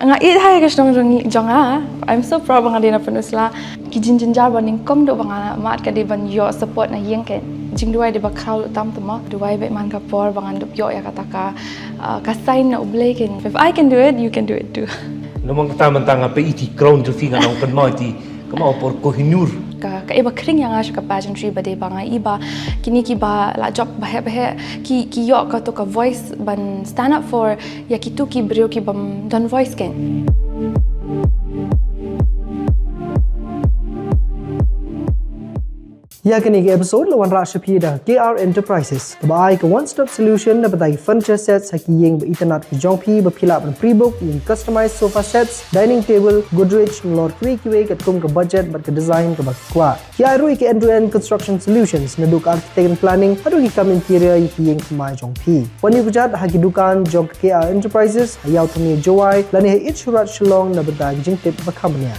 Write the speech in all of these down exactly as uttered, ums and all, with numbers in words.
Nga ïeit ha ka shnong jong, jong nga. I'm so proud ba nga dei na Pynursla. Ki jingjynjar ba nyngkong duh ba nga mad ka dei ban ïoh support na ïing, ka jingduwai dei ba khraw tam tam. Duwai bad man ka por ba ngan dup ïoh ïa kata ka, uh, ka sign na U Blei, ka, if I can do it, you can do it too. Namar kata mynta nga peit ïa ki crown trophy nga nang kynmaw ïa ki, ka mut por Kohinoor. Ka, kaei ba khring ïa nga sha ka pageantry ba dei ba nga i ba kine kiba la jop ba heh ba heh ki, ki ïoh kato ka voice ban stand up for ïa kito ki briew ki bym don voice, ka. Ïa kane ka episode la wanrah sha phi da K R Enterprises, kaba ai ka one stop solution na ka bynta ki furniture sets ha ki ïing ba itynnad ki jong phi, ba phi lah ban pre-book ïa ki customized sofa sets, dining table, Godrej, nalor kiwei kiwei katkum ka budget bad ka design kaba phi kwah. Ki ai ruh ïa ki end to end construction solutions, naduh ka architect and planning haduh ki kam interior ïa ki ïing thymmai jong phi. Wan ïakjat ha ki dukan jong ka K R Enterprises ha Ïew Thong Jowai lane ha Eat Shoe Raj Shillong na ka bynta ki jingtip ba kham bniah.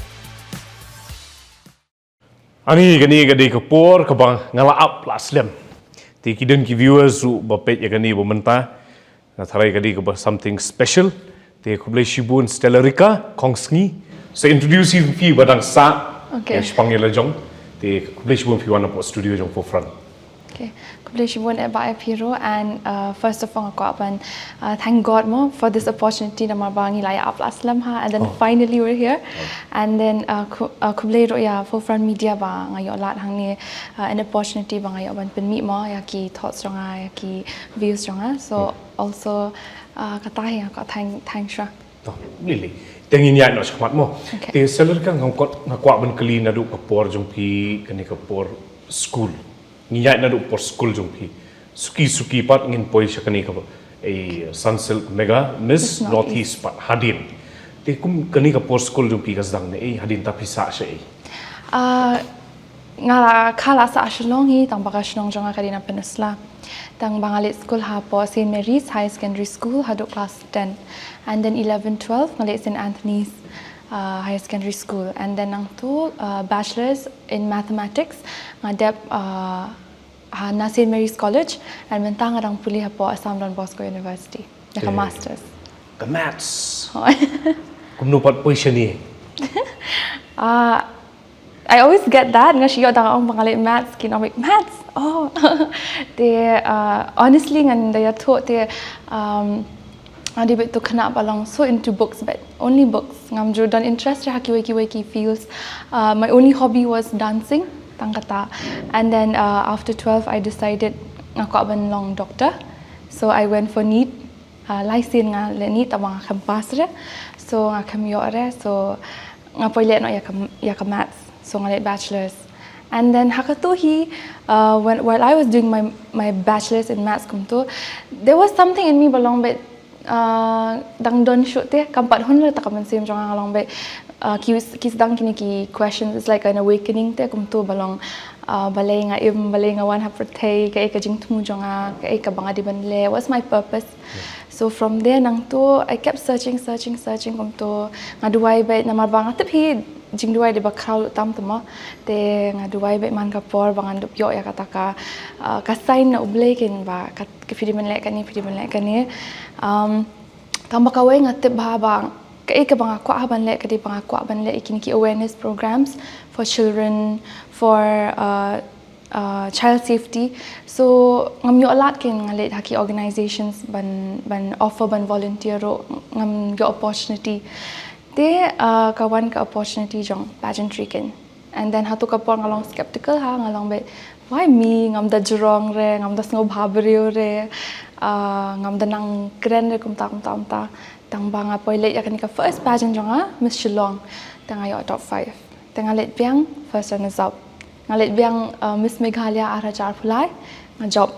Ani, kane ka dei ka por kaba nga la ap la slem. Te ki don ki viewers ruh ba peit ïa kane ba mynta. Nga tharai ka dei kaba something special. Te khublei shibun Stella Rika Khongsngi. Sa introduce ïa phi ba dang sah. Okay. Ïa shaphang ïa la jong. Te khublei shibun phi wan hapoh studio jong Forefront. Okay. Khublei shibun eh ba eh phi ruh, and, uh, first of all nga kwah ban, uh, thank God mo for this opportunity namar ba ngi la ïa ap la slem ha, and then Oh. finally we're here. Oh. And then, uh, khu-, uh, khublei ruh ïa Forefront Media ba nga ïoh lad hangne, uh, an opportunity ba nga ïoh ban pynmih mo ïa ki thoughts jong nga, ïa ki views jong nga. So Hmm. also, uh, kata hi nga kwah thank, thank shuwa. To, lili. Te ngin ïaid noh shakhmat mo. Okay. Te Stella Rika, nga kwah, nga kwah ban kylli naduh ka por jong phi, kane ka por skul. Ngin ïaid naduh por skul jong phi. Suki suki pat ngin poi sha kane ka, eh, Sunsilk Mega Miss Miss Northeast. Northeast pat hadien. Te kum kane ka por skul jong phi ka sdang ne, eh, hadien ta phi sah shaei? Ah, nga la, ka la sah Shillong hi, tang ba ka shnong jong nga ka dei na Pynursla. Tang ba nga leit skul hapoh Saint Mary's Higher Secondary School haduh class ten. And then eleven twelve nga leit Saint Anthony's, uh, Higher Secondary School. And then nangtu, uh, bachelor's in mathematics nga dep, uh, ha na Saint Mary's College, and mynta nga dang pule hapoh Assam Don Bosco University. Ïa ka Eh, masters. Ka maths. Oh. Kumno pat poi shane? Ah, I always get that. Nga shu ïoh da nga ong ba nga leh maths, ki ong ba maths. Oh. Te, uh, honestly ngan da ïathuh te, um, nga dei beit tu khynnah ba long so into books, but only books. Ngam ju don interest ha kiwei kiwei ki fields. Uh, my only hobby was dancing, tang kata. And then, uh, after twelve I decided nga kwah ban long doctor. So I went for NEET. Uh, lai sien nga leh NEET, tang ba nga khlem pass re. So nga khlem ïoh re. So nga poi leh noh ïa ka, ïa ka maths. So nga leh bachelor's. And then ha katu hi, uh, when, while I was doing my, my bachelor's in maths kumtu, there was something in me ba long beit, uh, dang don shuh te, kam pat hun re ta ka mynsiem jong nga, long beit, uh, ki, ki sdang kine ki questions, it's like an awakening te kumtu ba long, uh, balei nga im, balei nga wan ha pyrthei, kaei ka jingthmu jong nga, kaei kaba nga dei ban leh, what's my purpose? Yeah. So from there nangtu, I kept searching, searching, searching kumtu. Nga duwai beit namar ba nga tip hi jingduwai dei ba khraw tam tam mo. Te nga duwai beit man ka por ba ngan dup ïoh ïa kata ka, ah, ka sign na U Blei, kin ba ka, ka phi dei ban leh kane, phi dei ban leh kane. Um, tang ba kawei nga tip ba, ba kaei kaba nga kwah ban leh, ka dei ba nga kwah ban leh ïa kine ki awareness programs for children, for, uh, uh, child safety. So ngam ïoh lad, kin nga leit ha ki organizations ban, ban offer ban volunteer ruh, ngam ïoh opportunity. Te, uh, ka wan ka opportunity jong pageantry, kin. And then hatu ka por nga long skeptical ha, nga long beit, why me, ngam da jrong re, ngam da sngewbha briew re, uh, ngam da nang kren re kumta, kumta, kumta. Tang ba nga poi leit ïa kane ka first pageant jong nga, Miss Shillong. Te nga ïoh top five. Te nga leit biang first runners up. Nga leit biang, uh, Miss Meghalaya ar hajar arphew lai, nga jop.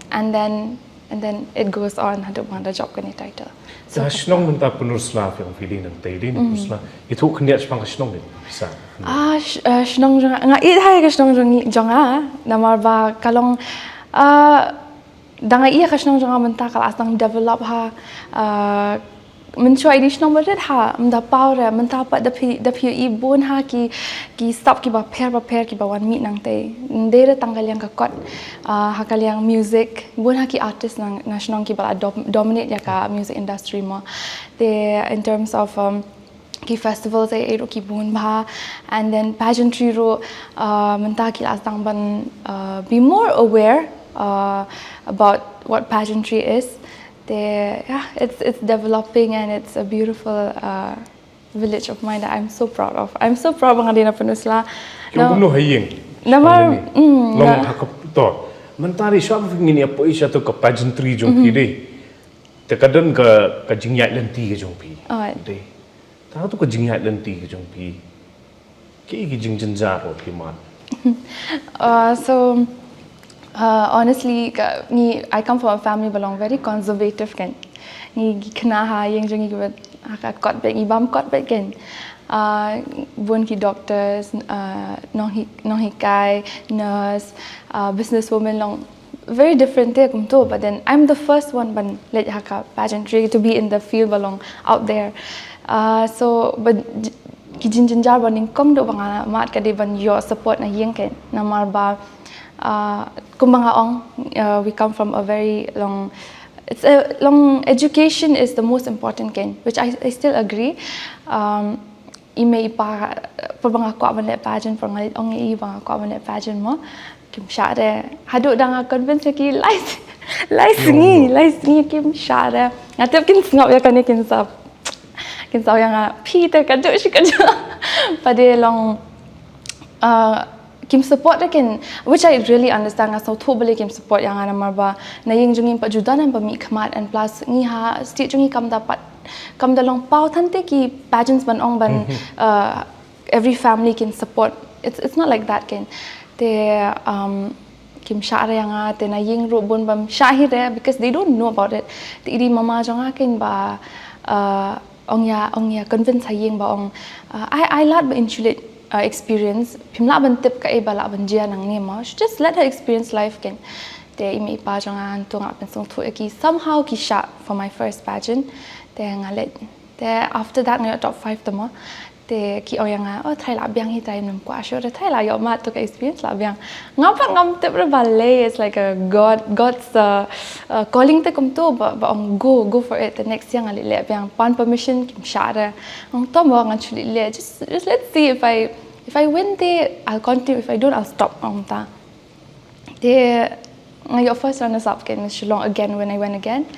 And then, and then it goes on, haduh ba nga da jop kane title. So, ha shnong mynta Pynursla phi ong phi dei nangtei, dei na Pynursla. Ïathuh khyndiat shaphang ka shnong, dei pisa. Ah, sh-, uh, shnong jong nga, nga ïeit ha ka shnong jong, jong nga, namar ba ka long, uh, da nga ïeit ha ka shnong jong nga mynta ka la sdang develop ha, uh, Mynshuwa i dei shnong ba rit ha, ym da paw re, mynta pat da phi, da phi i bun ha ki, ki sap kiba pher ba pher kiba wan mih nangtei. Ym dei re tang ka liang ka kot, ah, ha ka liang music, bun ha ki artist na, na shnong kiba la dom-, dominate ïa ka music industry mo. Te in terms of, um, ki festivals ei ei ruh ki bun bha, and then pageantry ruh, uh, mynta ki la sdang ban, uh, be more aware, uh, about what pageantry is. Te, yeah, it's, it's developing and it's a beautiful, uh, village of mine that I'm so proud of. I'm so proud ba nga dei na Pynursla. Ki ong kumno ha ïing? Namar, mm, long na ha ka to. Mynta ri shuwa ba phi ngin ïa poi sha to ka pageantry jong phi dei. Te ka don ka, ka jingïaid lynti ka jong phi. Oh. Dei. Te ha to ka jingïaid lynti ka jong phi, ki, ki jingjynjar ruh phi mad? Uh, so, uh, honestly, ka, ngi, I come from a family ba long very conservative kan. Ngi, ngi khynnah ha ïing jong ngi kiba ha ka kot beit, ngi bam kot beit kan. Uh, bun ki doctors, uh, nonghi-, nonghikai, nurse, uh, businesswoman long very different te kumto, but then I'm the first one ban leit ha ka pageantry to be in the field ba long out there. Uh, so, but j-, ki jingjynjar ba nyngkong duh ba nga mad ka dei ban ïoh support na ïing kan. Namar ba, uh, kumba nga ong, uh, we come from a very long, it's a long, education is the most important kan, which I, I still agree. Um, i mei i pa, por ba nga kwah ban leh pageant, por nga leit ong ïa i ba nga kwah ban leh pageant mo, kim shah re. Haduh da nga convince ïa ki lai, lai sngi, lai sngi, kim shah re. Nga tip kin sngap ïa kane, kin sa, kin sa ong ïa nga, phi te kajuh shi kajuh. Pat de long, uh, kim support de kan, which I really understand, nga sngewthuh balei kim support ïa nga namar ba na ïing jong ngi pat juda na ba mih khmat, and plus ngi ha state jong ngi kam da pat, kam da long paw than te ki pageants ban ong ban, uh, every family can support. It's, it's not like that kan. Te, um, kim shah re ïa nga, te na ïing ruh bun bym shah hi re because they don't know about it. Te i dei mama jong nga kan ba, uh, ong ïa, ong ïa convince ha ïing ba ong, uh, ai, ai lad ba in shu leit, uh, experience, phim lah ban tip kaei ba lah ban jia nangne mo. Just let her experience life kan. Te i mei i pa jong nga, hangto nga pynsngewthuh ïa ki, somehow ki shah for my first pageant. Te nga leit. Te after that nga ïoh top five te mo. Te ki ong ïa nga, oh, trai lah biang hi, trai, ym kwah shuh re, trai lah ïoh mad, to ka experience lah biang. Nga pat ngam tip re balei, it's like a God, God's, uh, uh, calling te kumto, ba, ba ong go, go for it. Te next year nga leit leh biang, pan permission kim shah re. Ong to mo ngan shu leit leh, just, just let's see if I, if I win te I'll continue, if I don't I'll stop, ong ta. Te nga ïoh first runners up kan Miss Shillong again when I went again.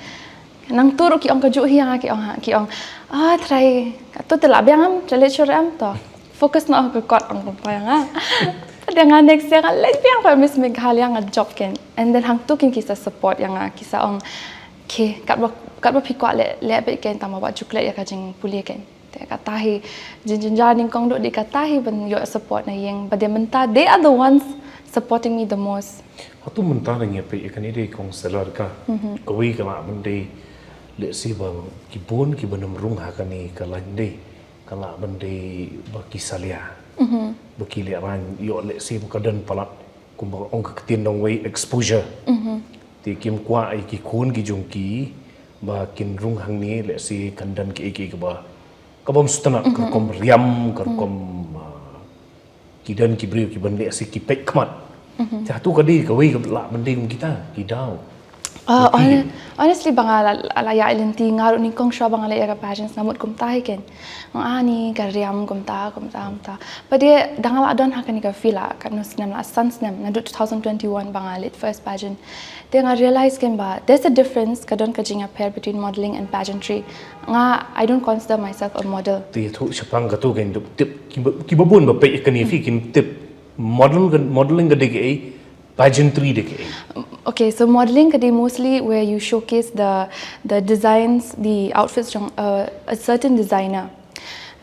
Nangta ruh ki ong kajuh hi ïa nga, ki ong ha, ki ong, ah, trai, to te lah biang em, trai leit shuh em to. Focus noh ha ka kot, ong kumta ïa nga. Pat de nga next year nga leit biang pat Miss Meghalaya, nga jop kan. And then hangto kan ki sa support ïa nga, ki sa ong, okay, katba, katba phi kwah leh, leh beit kan, tang ba wat ju klet ïa ka jingpule kan. Te kata hi, jingjynjar nyngkong duh dei kata hi ban ïoh support na ïing. Ba de mynta, they are the ones supporting me the most. Hato mynta ngi ïa peit ïa kane dei kong Selarka. Kawei ka lah ban dei, lehse ba ki bun kiba nym rung ha kane ka line dei, ka lah ban dei ba ki salia, ba ki lehraiñ ïoh, lehse ba ka don palat, kumba ong ka ktien nongwei, exposure. Te kim kwah ïa ki khun ki jong ki ba kin rung hangne, lehse kan don kiei kiei kaba, ka bym sngewtynnat, ka rukom riam, ka rukom, ah, ki don ki briew kiban lehse ki peit khmat. Te hato ka dei kawei ka lah ban dei kum kita ki daw? Ah, hon-, honestly, ba nga la, la ïaid lynti, nga ruh nyngkong shuwa ba nga leit ïa ka pageants nga mut kumta hi kan. Nga, ah, ni ka riam kumta, kumta, kumta. Pat de da nga la don ha kane ka field la katno snem, la san snem, naduh two thousand twenty-one ba nga leit first pageant. Te nga realize kan ba there's a difference, ka don ka jingïapher between modeling and pageantry. Nga, I don't consider myself a model. Te ïathuh shaphang kato kan, tip kiba, kiba bun ba peit ïa kane, phi kim tip model ka, modeling ka dei kaei, pageantry dei kaei. Okay, so modeling ka dei mostly where you showcase the, the designs, the outfits from a, a certain designer.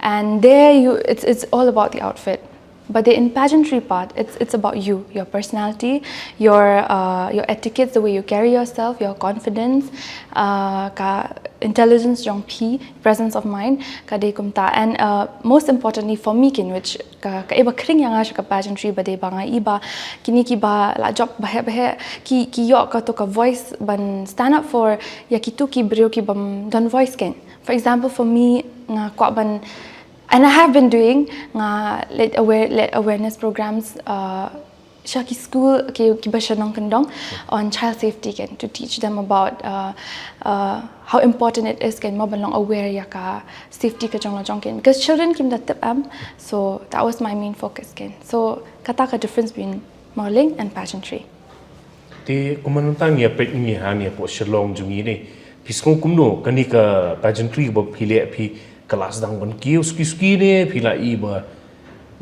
And there you, it's, it's all about the outfit. But the in pageantry part, it's, it's about you, your personality, your, uh, your etiquettes, the way you carry yourself, your confidence, uh, ka intelligence jong phi, presence of mind, ka dei kumta. And, uh, most importantly for me kan, which ka, kaei ba khring ïa nga sha ka pageantry ba dei ba nga i ba kine kiba la jop ba heh ba heh ki, ki ïoh kato ka voice ban stand up for ïa kito ki briew ki bym don voice kan. For example, for me, nga kwah ban, and I have been doing, nga led aware, led awareness programs, uh, sha ki school, ki, ki ba sha nongkyndong, on child safety kan, to teach them about, uh, uh, how important it is kan, mo ban long aware ïa ka safety ka jong la jong kan. Because children kim da tip em, so that was my main focus kan. So, kata ka difference between modeling and pageantry. Te kumno tang ïa peit ngi ha ngi hapoh Shillong jong ngi ne. Phi sngew kumno kane ka pageantry ba phi leh, phi ka la sdang ban kiew suki suki ne, phi la i ba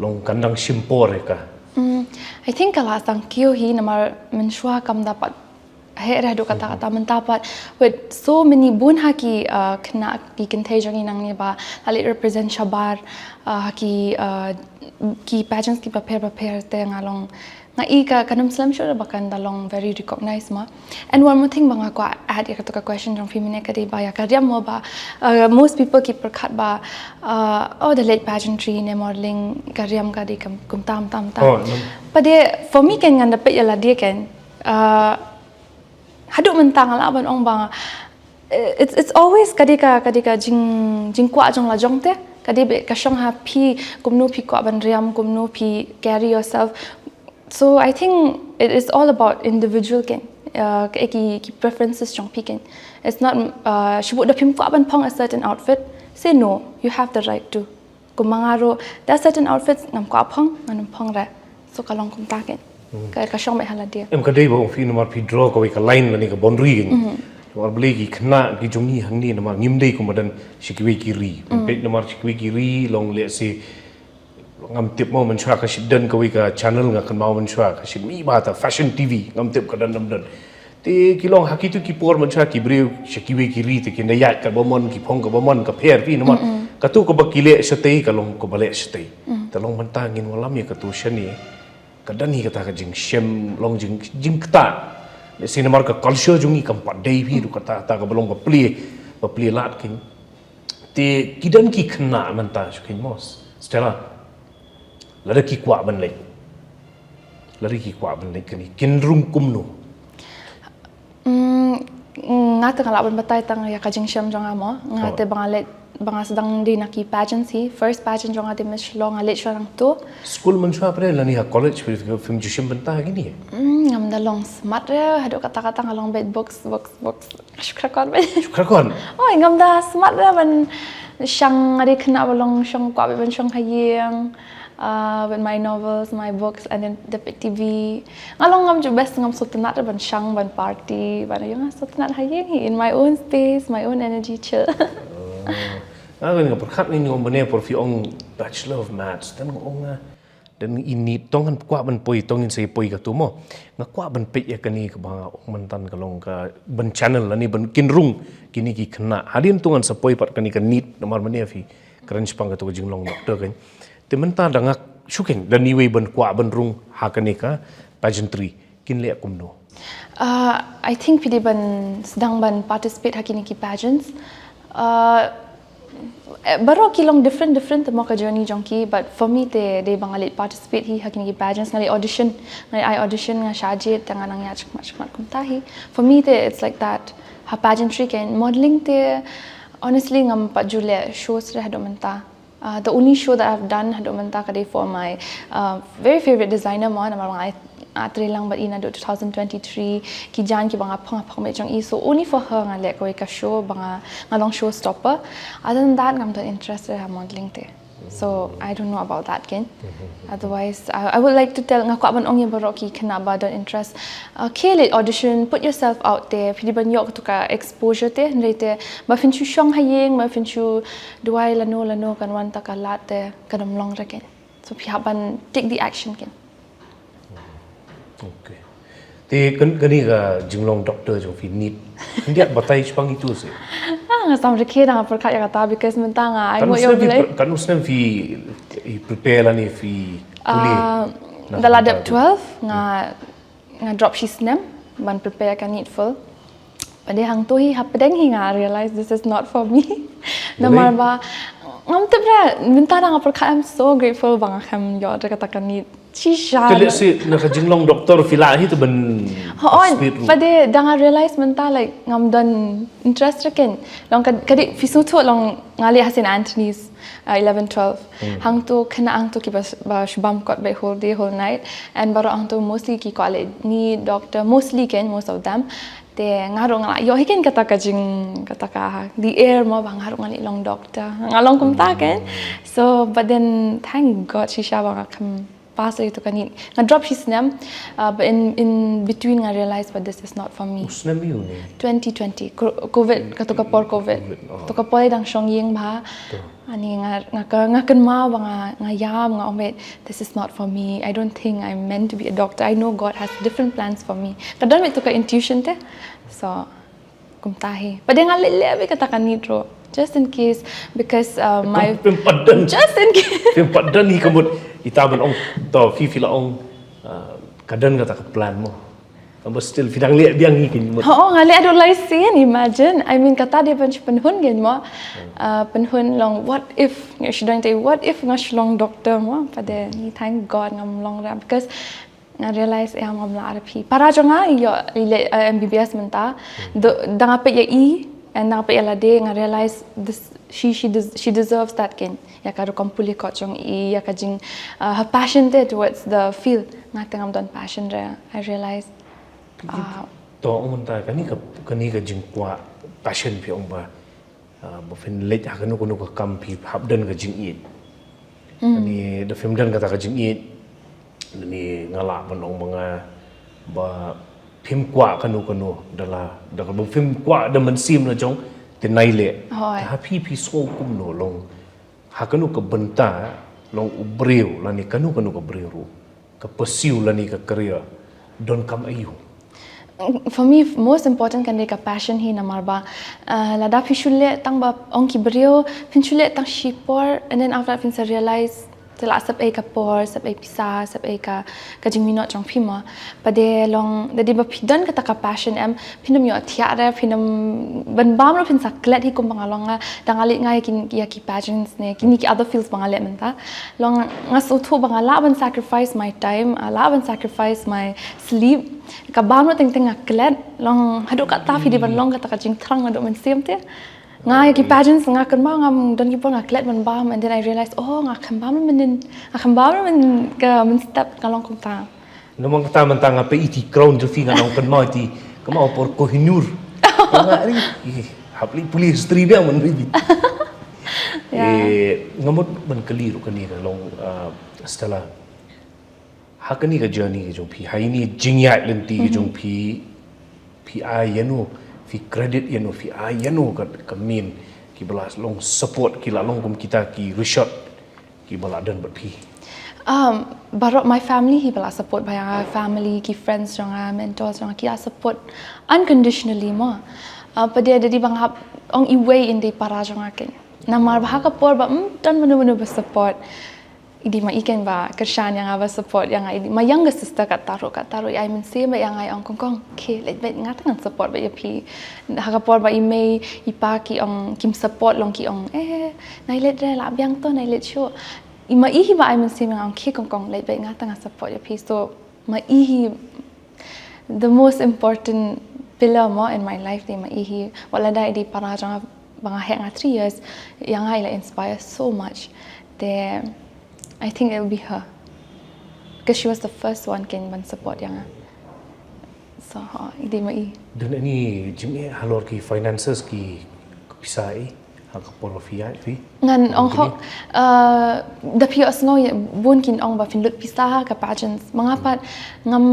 long kan dang shim por ïa ka. Mm, I think ka la sdang kiew hi namar mynshuwa kam da pat heh re haduh katta katta, mynta pat with so many, bun ha ki, uh, khynnah ki kynthei jong ngi nangne ba la leit represent shabar, uh, ha ki, uh, ki pageants ki bapher bapher te nga long, nga i ka, kan ym slem shuh ba kan da long very recognized mo. And one more thing ba nga kwah add ïa katu ka question jong phi mynne ka dei ba ïa ka riam mo ba, uh, most people ki pyrkhat ba, uh, oh, da leh pageantry ne modeling, ka riam ka dei kum, kumta kumta kumta. Oh, no. Pat de for me kan, ngan da peit ïa lade kan, uh, haduh mynta nga lah ban ong ba, eh, it's, it's always ka dei ka, ka dei ka jing, jingkwah jong la jong te, ka dei beit ka shong ha phi, kumno phi kwah ban riam, kumno phi carry yourself. So I think it is all about individual kan, uh, ki, ki, ki preferences jong phi kan. It's not, uh, shu bud da phim kwah ban phong a certain outfit, say no, you have the right to. Kumba nga ruh, there are certain outfits ngam kwah phong, ngan ym phong re. So ka long kumta kan. Ka, ka shong beit ha lade. Em, ka dei ba ong phi namar phi draw kawei ka line lane ka boundary kan. Namar balei ki khynnah ki jong ngi hangne namar ngim dei kumba don sha kiwei ki ri. Peit namar sha kiwei ki ri long lehse ngam tip mo, mynshuwa ka shait don kawei ka channel nga kynmaw mynshuwa, ka shait mih ba ta Fashion T V, ngam tip ka don ne ym don. Te ki long ha kitu ki por mynshuwa ki briew sha kiwei ki ri te kin da ïaid katba mon, ki phong katba mon, ka pher phi namar katu kaba ki leh shatei ka long kaba leh shatei. Te long mynta ngin wallam ïa katu shane. Ka don hi kata ka jingshem, long jing, jingktah. Lehse namar ka culture jong ngi kam pat dei phi ruh kata, kata kaba long ba plie, ba plie lad kan. Te ki don ki khynnah mynta shu kan mo, Stella. Lada ki kwah ban leit, lada ki kwah ban leit kane, kin rung kumno? Mm, nga te nga lah ban batai tang ïa ka jingshem jong nga mo. Nga te ba nga leit, ba nga sdang dei na ki pageants hi. First pageant jong nga dei Miss Shillong, nga leit shuwa nangtu. School mynshuwa pat lane ha college phi, phim ju shim bynta kine? Mm, ngam da long smart re, haduh katta katta nga long beit books, books, books. Shu khrakhon beit. Shu khrakhon. Oi, ngam da smart re ban shang, nga dei khynnah ba long shong, kwah beit ban shong ha ïing. Uh, with my novels, my books, and then the T V. Nga long ngam ju best, ngam sngewtynnat ban shang, ban party, ban ïa, nga sngewtynnat ha ïing hi, in my own space, my own energy, chill. Oh. Nga, nga pyrkhat ngi ong mynne por phi ong Bachelor of Maths, te nga ong nga, te i NEET, tang ngan kwah ban poi, tang ngin sa poi katu mo. Nga kwah ban peit ïa kane kaba nga ong mynta ka long ka ban channel lane ban kin rung kine ki khynnah. Hadien tang ngan sa poi pat kane ka NEET namar mynne phi kren shaphang katu ka jinglong doctor kan. Te mynta da nga shu kan, da ngi wei ban kwah ban rung ha kane ka pageantry, kin leh kumno? Uh, I think phi dei ban sdang ban participate ha kine ki pageants. Uh, eh, baroh ki long different, different te mo ka journey jong ki, but for me te dei ba nga leit participate hi ha kine ki pageants, nga leit audition, nga leit ai audition, nga shah jied, te nga nang ïaid shakhmat shakhmat kumta hi. For me te it's like that. Ha pageantry kan, modeling te, honestly ngam pat ju leh shows re haduh mynta. Uh, the only show that I've done haduh mynta ka dei for my, uh, very favorite designer mo, namar ba nga, uh, trei lang bad i naduh two thousand twenty-three, ki jaiñ kiba nga phong ha pyrthei jong i. So only for her nga leh kawei ka show ba nga, nga long show stopper. Other than that ngam don interest ha modeling te. So I don't know about that kan. Otherwise, I, I would like to tell, nga kwah ban ong ïa baroh ki khynnah ba don interest, uh, khie leit audition, put yourself out there, phi dei ban ïoh katu ka exposure te, hynrei te ba phin shu shong ha ïing, ba phin shu duwai lano lano, kan wan ta ka lad te kan ym long re kan. So phi hap ban take the action kan. Okay. Te kan, kane ka jinglong doctor jong phi, NEET, khyndiat batai shaphang itu seh. Ah, nga sam rkhie, nga pyrkhat ïa kata because mynta nga ai mo ïa u Blei. Katno snem phi prepare lane phi pule? Ah, da la dep twelve nga, nga drop shi snem ban prepare ka NEET full. Pat de hangto hi hapdeng hi nga realize this is not for me. Namar ba ngam tip re, mynta da nga pyrkhat, I'm so grateful ba nga khlem ïoh da kata ka NEET. Shisha. Te lehse na ka jinglong doktor phi lah hi te ban Hooid, speed ruh. Pade da nga realize mynta like ngam don interest ruh kein. Long ka dei phi sngewthuh long nga leh ha Saint Anthony's uh, eleven twelve. Hangto khynnah hangto kiba ba shu bam kot ba whole day whole night and baroh hangto mostly ki kwah leh ni doctor mostly kein most of them. Te nga ruh nga lah ïoh hi kein kata ka jing kata ka the air mo ba nga ruh nga leh long doctor. Nga long kumta kein. So but then thank God shisha ba nga kham pass ïa tu ka NEET. Nga drop shi snem uh, but in in between nga realize but this is not for me. U snem ïa u ne. twenty twenty co- covid kato ka por covid. Covid, oh. To ka por dang shong ïing bha. Ani nga nga ka nga kynmaw ba nga nga ïam nga ong wait this is not for me. I don't think I'm meant to be a doctor. I know God has different plans for me. Ka don wait to ka intuition te. So kumta hi. Pade nga leh leh bad kata ka NEET ruh. Just in case because uh, my Phim pat don. Just in case. Phim pat don hi ka mut ita ban ong to phi phi la ong uh, ka don kata ka plan mo. Ka mut still phi dang leh biang hi ka mut. Ho nga leh adolescent imagine. I mean kata dei ban pynhun gen mo. Uh, pynhun long what if nga shu don te what if nga shu long doctor mo. Pade ni thank God ngam long ra because nga realize eh ngam lah ra phi. Para jong nga ïoh leh uh, MBBS mynta. Da nga peit ïa i and da nga peit ïa lade nga realize this she she des, she deserves that kein. Ïa ka rukom pule kot jong i ïa ka jing uh, her passion there towards the field. Nga te ngam don passion re I realize. Uh, To ong mynta kani ka kani ka jingkwah passion phi ong ba uh, ba phin leit ha kano kano ka kam phi hap don ka jingïeit. Ani da phim don kata ka jingïeit. Ani nga lah ban ong ba nga ba phim kwah kano kano da la da ka ba phim kwah da mynsiem la jong te nai leh. Hooid. Ha phi phi sngew kumno long ha kano ka bynta long u briew lane kano kano ka briew ruh ka pursue lane ka career don kam aiu. For me most important kan dei ka passion hi namar ba uh, lada phi shu leh tang ba ong ki briew phin shu leh tang shi por and then after that phin sa realize te la sep ei ka por sep ei pisa sep ei ka ka jingminot jong phi mo. Pade long da dei ba phi don kata ka passion em phin ym ïoh thiah re phin ym ban bam ruh phin sa klet hi kum ba nga long nga da nga leh nga ïa ki ïa ki pageants ne kini ki other fields ba nga leh mynta. Long nga sngewthuh ba nga lah ban sacrifice my time, nga lah ban sacrifice my sleep. Ka bam ruh teng teng nga klet long haduh katta phi dei ban long kata ka jingthrang haduh mynsiem te. Nga ïa ki pageants nga kynmaw ngam don ki por nga klet ban bam and then I realize oh nga kham bam mynnin nga kham bam mynnin ka mynstep nga long kumta. Namar kata mynta nga peit ïa ki crown jong phi nga ong kynmaw ïa ki kynmaw por Kohinoor. Nga ri hap leh pule history biang man ri. Yeah. Eh nga mut ban kylli ruh kane ka long uh, Stella. Ha kane ka journey ka jong phi, ha ine i jingïaid lynti ka jong phi, phi ai ïano, phi credit ïano, phi ai ïano ka ka main kiba la long support ki la long kum kita ki rishot kiba la don bad phi. Um, baroh my family hi ba la support ba ïa nga family ki friends jong nga mentors jong nga ki la support unconditionally mo. Uh, pade da dei ba nga hap ong iwei in dei para jong nga kein. Namar ba ha ka por ba mm don mano mano ba support. I dei ma i kein ba kyrshan ïa nga ba support ïa nga i dei ma younger sister katta ruh katta ruh i ai mynsiem ba ïa nga i ong kong kong. Okay, leit beit nga te ngan support beit ïa phi. Ha ka por ba i mei i pa ki ong kim support long ki ong eh nai leit re lah biang to nai leit shuh. I ma i hi ba ai mynsiem ïa nga ong okay kong kong leit beit nga te ngan support ïa phi so ma i hi the most important pillar mo in my life dei ma i hi wat la dei dei para jong nga ba nga heh nga three years ïa nga i la inspire so much. Te I think it will be her because she was the first one kein ban support ïa nga. So ha i dei ma i. Don ani jingeh halor ki finances ki pisa i ha ka por ba phi ïaid phi. Ngan ong hok uh, da phi ïohsngew bun kin ong ba phin lut pisa ha ka pageants. Ma nga pat ngam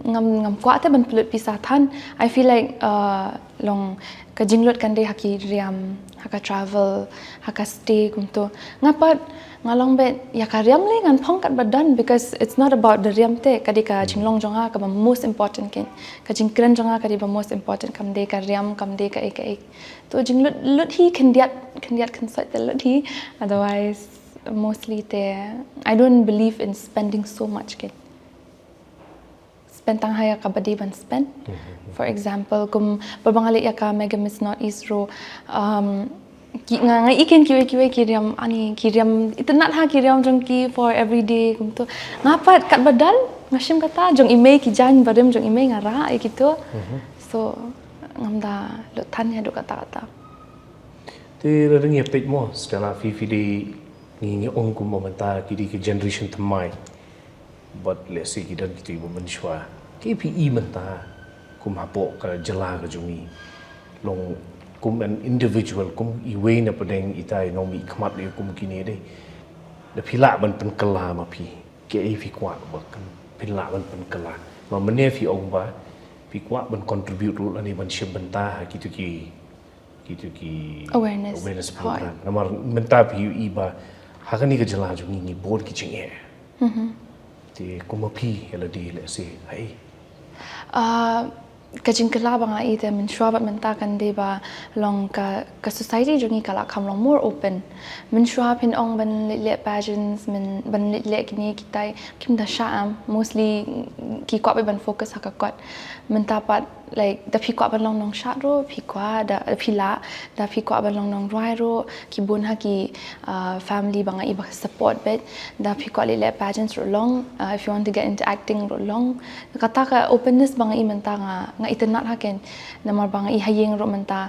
ngam ngam kwah te ban pynlut pisa than. I feel like uh, long ka jinglut kan dei ha ki riam ha ka travel ha ka stay kumto. Nga pat nga long beit ïa ka riam lei ngan phong kat ba don because it's not about the riam te ka dei ka jinglong jong nga kaba most important kein. Ka jingkren jong nga ka dei ba most important kam dei ka riam kam dei ka ei ka ei. To jinglut lut hi khyndiat khyndiat khynsoit te lut hi. Otherwise mostly te I don't believe in spending so much kein. Spend tang ha ïa kaba dei ban spend. For example kum ba ba nga leh ïa ka Mega Miss North East ruh um, Ki nga nga i ken kiwei kiwei ki riam ani ki riam itynnad ha ki riam jong ki for everyday kumto. Nga pat kat badal nga shim kata jong i mei ki jaiñ barim jong i mei nga rah ïa kito. So ngam da lut than ïa duk kata kata. Te la dang ïa peit mo Stella phi phi dei ngi ngi ong kum mo mynta ki dei ki generation thymmai. Bad lehse ki don kito kiba mynshuwa. Ki phi i mynta kum hapoh ka jylla ka jong ngi. Long kum an individual kum iwei na pdeng ita i nongmihkhmat ïa kum kine dei. Da phi lah ban pynkylla ma phi. Ki ei phi kwah ba kan phi lah ban pynkylla. Ma mynne phi ong ba phi kwah ban contribute ruh lane ban shim bynta ha kito ki kito ki Awareness. Awareness program. Namar mynta phi i ba ha kane ka jylla jong ngi ngi bun ki jingeh. Te kum ma phi ïa lade lehse hai. Ah, ka jingkylla ba nga i te mynshuwa bad mynta kan dei ba long ka ka society jong ngi ka la kham long more open. Mynshuwa phin ong ban leh leh pageants, ban leh leh kine kitai kim da shah am, mostly ki kwah ban focus ha ka kot. Mynta pat like da phi kwah ban long nongshad ruh phi kwah, da phi lah, da phi kwah ban long nongrwai ruh ki bun ha ki family ba nga i ba support bad da phi kwah leh leh pageants ruh long, if you want to get into acting ruh long. Kata ka openness ba nga i mynta nga nga itynnad ha ken. Namar ba nga i ha ïing ruh mynta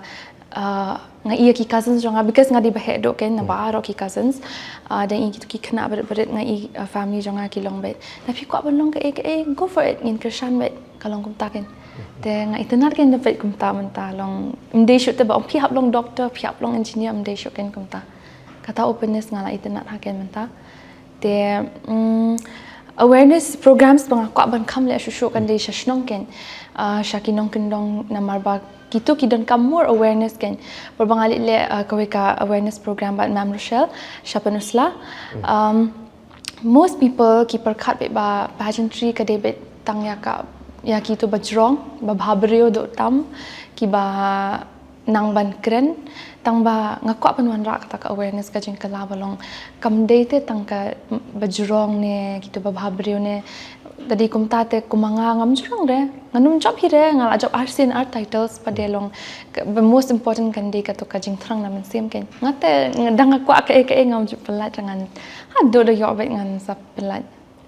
nga i ïa ki cousins jong nga because nga dei ba heh duh ken naba ruh ki cousins. Da i kito ki khynnah barit barit nga i family jong nga ki long bad da phi kwah ban long kaei kaei go for it ngin kyrshan bad ka long kumta ken. Te nga itynnad ken da peit kumta mynta long ym dei shuh te ba ong phi hap long doctor phi hap long engineer ym dei shuh ken kumta. Kata openness nga la itynnad ha ken mynta. Te awareness programs ba nga kwah ban kham leh shuh shuh kan dei sha shnong ken sha ki nongkyndong namar ba kito ki donkam more awareness ken. Por ba nga leh leh kawei ka awareness program bad Ma'am Rochelle sha Pynursla. Most people ki pyrkhat beit ba pageantry ka dei beit tang ïa ka ïa kito ba jrong ba bha briew duh tam kiba nang ban kren. Tang ba nga kwah ban wanrah kata ka awareness ka jingkylla ba long kam dei te tang ka ba jrong ne kito ba bha briew ne. Ka dei kumta te kum ma nga ngam jrong re ngan ym jop hi re nga la jop arsien ar titles pat de long. Ba most important kan dei kato ka jingthrang na mynsiem ken nga te da nga kwah kaei kaei ngam ju pyllait ngan haduh da ïoh beit ngan sa pyllait.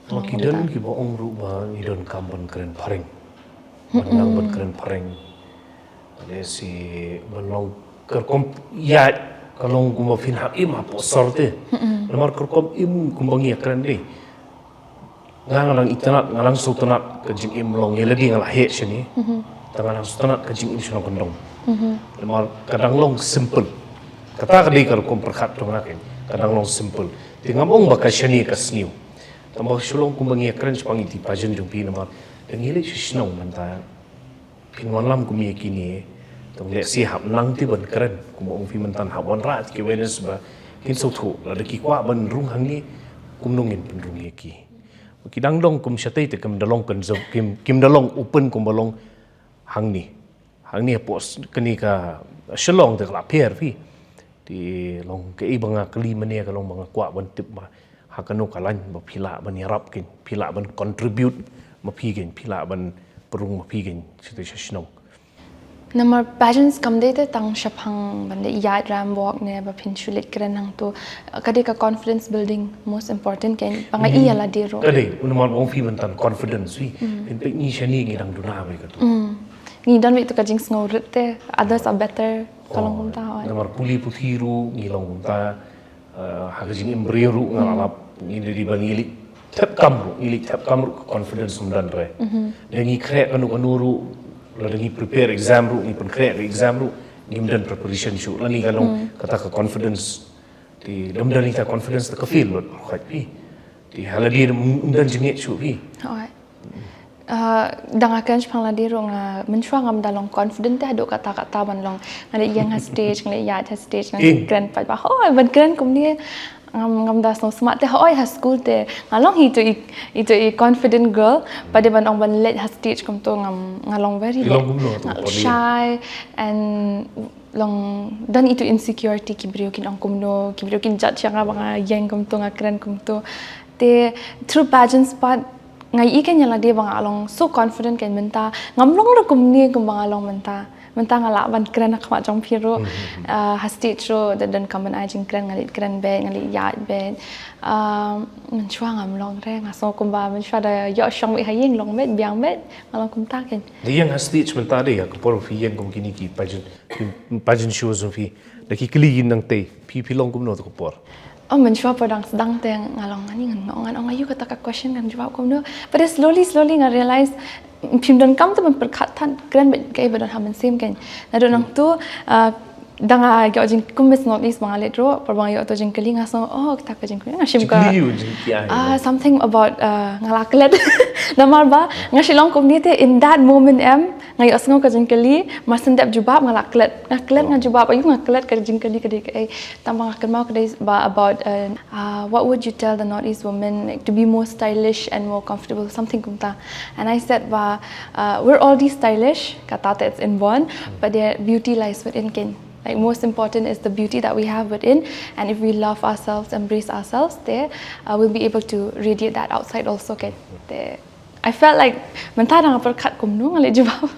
Ki don kiba ong ruh ba ngi donkam ban kren phareng ban nang ban kren phareng. Lehse ban long ka rukom ïaid ka long kumba phin hap im hapoh sor te. Namar ka rukom im kumba ngi ïa kren dei. Nga nga dang itynnad nga dang sngewtynnad ka jingim long ïa lade nga la heh shane. Te nga dang sngewtynnad ka jingim shnong kyndong. Namar ka dang long simple. Kata ka dei ka rukom pyrkhat jong nga ken ka dang long simple. Te ngam ong ba ka shane ka sniew. Tang ba shu long kumba ngi ïa kren shaphang ïa ki pageant jong phi namar da ngi leit sha shnong mynta. Phin wanlam kum ïa kine. Tang lehse hap nang te ban kren kumba ong phi mynta hap wanrah ki awareness ba kin sngewthuh lada ki kwah ban rung hangne kumno ngin pynrung ïa ki. Ki dang long kum shatei te kim da long conserve kim kim da long open kumba long hangne. Hangne hapoh kane ka Shillong te ka la pher phi. Te long kaei ba nga kylli mynne ka long ba nga kwah ban tip ba ha kano ka lain ba phi lah ban ïarap ken phi lah ban contribute ma phi ken phi lah ban pynrung ma phi ken shatei sha shnong. Namar pageants kam dei te tang shaphang ban dei ïaid ram walk ne ba phin shu leit kren hangto. Ka dei ka confidence building most important ken ba nga i ïa lade ruh. Ka dei namar ba ong phi ban tan confidence phi. Phin peit ngi shane ngi dang duna bha kato. Ngi don beit tu ka jingsngewrit te others are better ka long kumta. Namar pule puthi ruh ngi long kumta. Ha ka jingim briew ruh nga la lap ngi dei ban ngi leit thep kam ruh ngi leit thep kam ruh ka confidence um don re. Da ngi khreh kano kano ruh lada ngi prepare exam ruh ngi pynkhreh ka exam ruh ngim don preparation shuh lane ka long kata ka confidence. Te da um don ita confidence te ka fail lut khait phi. Te ha lade um don jingngeit shuh phi. Da nga kren shaphang lade ruh nga mynshuwa ngam da long confident te haduh katta katta ban long nga leh ïeng ha stage nga leh ïaid ha stage nga kren pat ba hooid ban kren kumne. Ngam ngam da sngewsmart te hooid ha school te nga long hi tu i tu i confident girl pat de ban ong ban leit ha stage kumto ngam nga long very shy and long don itu insecurity ki briew kin ong kumno ki briew kin judge ïa nga ba nga ïeng kumto nga kren kumto. Te through pageants pat nga i ken ïa lade ba nga long so confident ken mynta ngam long ruh kumne kumba nga long mynta. Mynta nga lah ban kren ha khmat jong phi ruh. Ah, ha stage ruh da don kam ban ai jingkren, nga leit kren beit, nga leit ïaid beit. Ah, mynshuwa ngam long re, nga sngew kumba mynshuwa da ïoh shong beit ha ïing, long beit, biang beit, nga long kumta kein. Da ïeng ha stage mynta de, ha ka por phi ïeng kum kine ki pageant, pageant shows jong phi, da ki kylli ïa nangtei, phi phi long kumno ha ka por? Oh, mynshuwa por dang sdang te nga long, ani ngan ong, ngan ong aïu kata ka question, ngan jubab kumno. But then slowly, slowly nga realize phim donkam te ban pyrkhat than, kren beit kaei ba don ha mynsiem kein. Naduh nangtu, ah, da nga ïoh jing kum Miss Northeast ba nga leit ruh, por ba nga ïoh to jingkylli nga sngew, oh, kata ka jingkylli nga shim ka. Jingkylli, jingkylli, ah, something about, ah, nga la klet. Namar ba nga shu long kumne te in that moment em, nga ïohsngew ka jingkylli, mar shen dep jubab nga la klet. Nga klet, nga jubab, aïu nga klet ka jingkylli ka dei kaei. Tang ba nga kynmaw ka dei ba about, uh, uh, what would you tell the Northeast women, like, to be more stylish and more comfortable, something kumta. And I said ba, uh, we're already stylish, kata te it's inborn, but the beauty lies within kein. Like, most important is the beauty that we have within, and if we love ourselves, embrace ourselves, te, uh, we'll be able to radiate that outside also kein. Te, I felt like mynta da nga pyrkhat kumno nga leh jubab.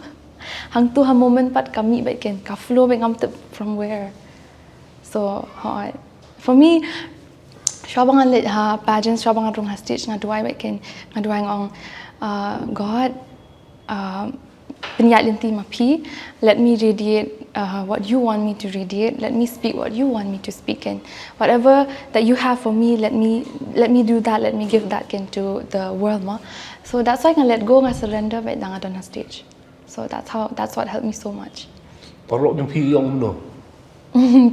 Hangtu ha moment pat ka mih beit kein, ka flow beit, ngam tip from where. So, hooid. For me, shuwa ba nga leit ha pageant, shuwa ba nga rung ha stage, nga duwai beit kein, nga duwai, nga ong, uh, God, uh, pynïaid lynti ma phi, let me radiate, uh, what you want me to radiate, let me speak what you want me to speak, and whatever that you have for me, let me, let me do that, let me give that kein to the world mo. So that's why nga let go, nga surrender beit da nga don ha stage. So that's how, that's what helped me so much. Paralok jong phi ong kumno?